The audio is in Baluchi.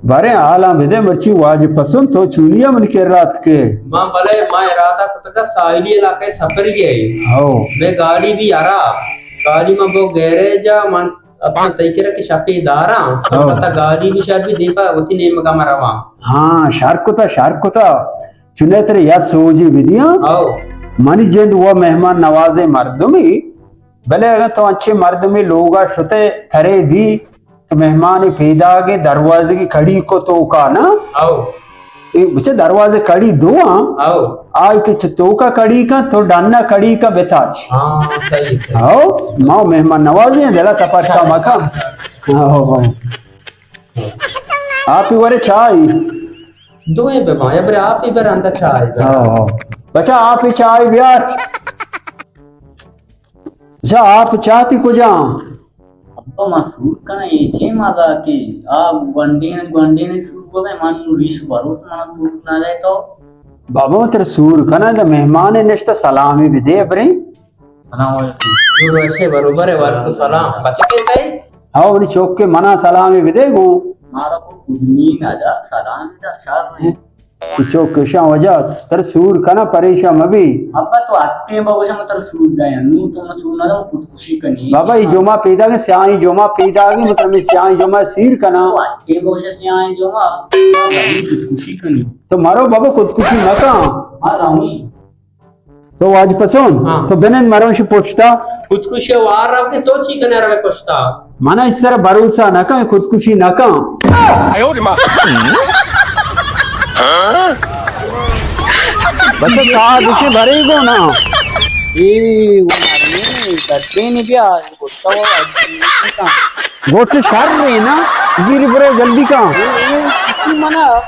باریں حالاں بدے، مرچی واجہ پسند تو چونیا من کرا اتکے؟ ما بلے ما ارادہ کتگا ساحلی علاقہ سفر گئے۔ ہو۔ میں گاڑی بھی آرا، گاڑی ما بو گیرے جا من اپنا تئی کرا کہ شپے داراں، ہو۔ پتہ گاڑی بھی شر بھی دیپا وتی نیمگا ما رواں۔ ہاں، شر کتا، شر کتا۔ چنے ترے یا سوجی بدیاں۔ ہو۔ منی جند و مہمان نوازیں مردمی، بلے اگاں تو انچیں مردمے لوگا شتے ترے دی کہ مہمانے پیداگے دروازگی کڑی کو توکا نا۔ او۔ اے بچے دروازے کڑی دو آں۔ او۔ آئی کہ چ-، توکا کڑی کن تو ڈنا کڑی کن بتاچ۔ ہاں، صحیح، صحیح۔ او، ما مہمان نوازی ہیں، دلا تپاٹکا مکن۔ او، او۔ آپی ورے چائی۔ دوئیں بباں، یا برے آپی بر اندا چائی بر۔ او، او۔ بچا آپی چائی بیار۔ اچھا، آپ چاتی کجا؟ ابا، ما سور کناں، اے چے مزاکے؟ آ گونڈین، گونڈین سور بوگے، من نو ریش بروت، منا سور نہ دے تو۔ بابا، تر سور کناں، دا مہمان نشتا، سلامی بدے، ابریں۔ سلام علیکم۔ سور وشے، بروبر ہے، وعلیکم سلام۔ بچکے تئی؟ ہاں، منی چوک کے منا سلامی بدے گو۔ مارا کو کدنی نہ دا، سلام دا، شر نہیں۔ چو کشاں وجہ تر سور کناں، پریشان مبی۔ ابا تو اٹے بگوشا من تر سور دایا، نو تو من سور نہ داں، خودکشی کنی۔ بابا، ای جمعہ پیدا گے، سیاہیں جمعہ پیدا گے، مطلب میں سیاہیں جمعہ سیر کناں۔ تو اٹے بگوشا سیاہیں جمعہ، خودکشی کنی۔ تو مرو بابا، خودکشی مکن۔ ہاں، رامی۔ تو واجہ پسون، ہاں۔ تو بنند مرو شی پشتا۔ خودکشی وار رو کہ تو چی کنے روے پشتا؟ منا اس طرح بھروسہ نہ کن، خودکشی نہ کن۔ بس ساہ دشے بھرے گو نا۔ اے، وہ مارنے، گھر پہ نہیں بیا، گھٹا وہ، گھٹ شر رہے نا، گیری برو جلدی کن۔ اے، اے، منا